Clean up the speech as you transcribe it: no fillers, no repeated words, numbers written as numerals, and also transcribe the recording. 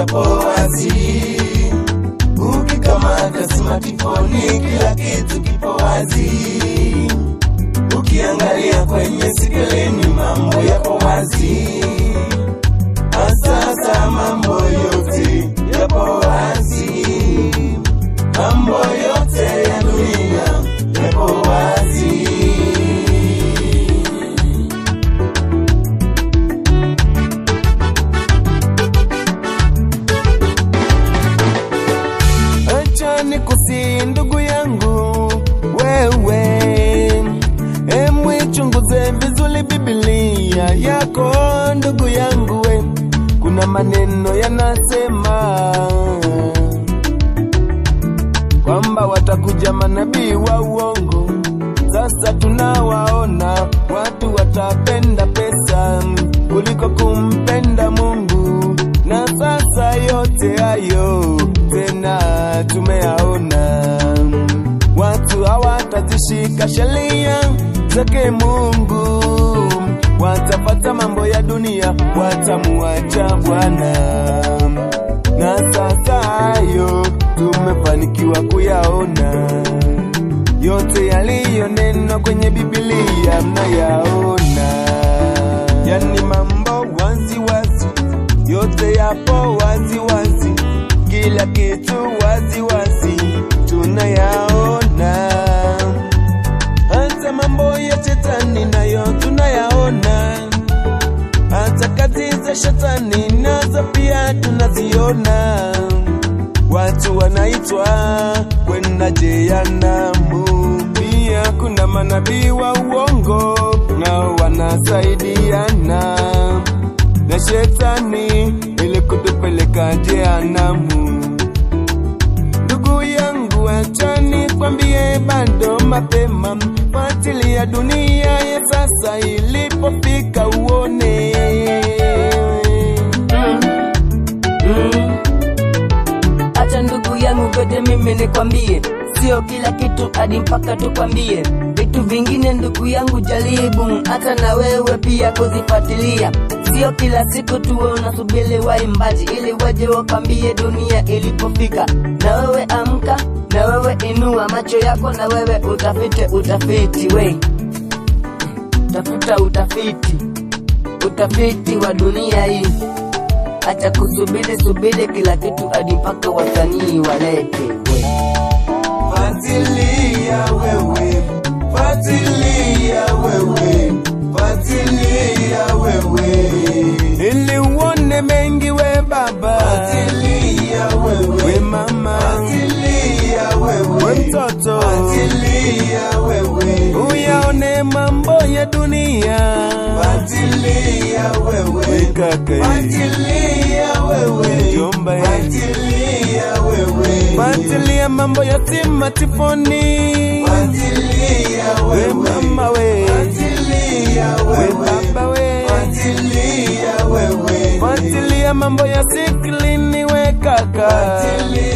yapo wazi. Ukikamata smartphone kila kitu kipo wazi. Ukiangalia kwenye skrini mambo yapo wazi. Sasa mambo yote yapo wazi. Mambo yote ya dunia yapo wazi. Acha nikusihi ndugu yangu wewe, emwichunguze vizuri Biblia yako ndugu yangu we. Kuna maneno yanasema kwamba watakuja manabii wa uongo. Sasa tunawaona watu watapenda pesa kuliko kumpenda Mungu. Na sasa yote hayo tena tumeyaona. Watu hawatazishika sheria zake Mungu, watapata mambo ya dunia, watamuacha Bwana. Na sasa hayo tumefanikiwa kuyaona. Yote yaliyonenwa kwenye Biblia mnayaona. Yani mambo wazi wazi, yote yapo wazi wazi, kila kitu wazi wazi tunayaona. Hata mambo ya shetani nayo tunayaona, hata kazi za shetani nazo pia tunaziona. Watu wanaitwa kwenda jehanamu. Pia kuna manabii wa uongo nao wanasaidiana na shetani ili kutupeleka jehanamu. Ndugu yangu, acha nikwambie, bado mapema. Fuatilia dunia ya sasa ilipofika uone. Acha ndugu yangu goje mimi nikwambie, sio kila kitu hadi mpaka tukwambie. Vitu vingine ndugu yangu jaribu hata na wewe pia kuzifuatilia. Sio kila siku tuwe unasubiri waimbaji ili waje wakwambie dunia ilipofika. Na wewe amka, na wewe inua macho yako, na wewe utafite utafiti we. Tafuta utafiti, utafiti wa dunia hii. Acha kusubiri subiri kila kitu hadi mpaka wasanii walete we. Fuatilia wewe, fuatilia wewe, fuatilia wewe, ili uone mengi we baba, fuatilia wewe, we mama, fuatilia wewe, we mtoto, fuatilia wewe, uyaone mambo ya dunia, fuatilia wewe, we kaka, fuatilia wewe, mjomba, fuatilia wewe, fuatilia mambo ya smartphone, fuatilia we wewe, mama we, fuatilia we wewe, baba we, fuatilia wewe, fuatilia mambo ya siklini we kaka, fuatilia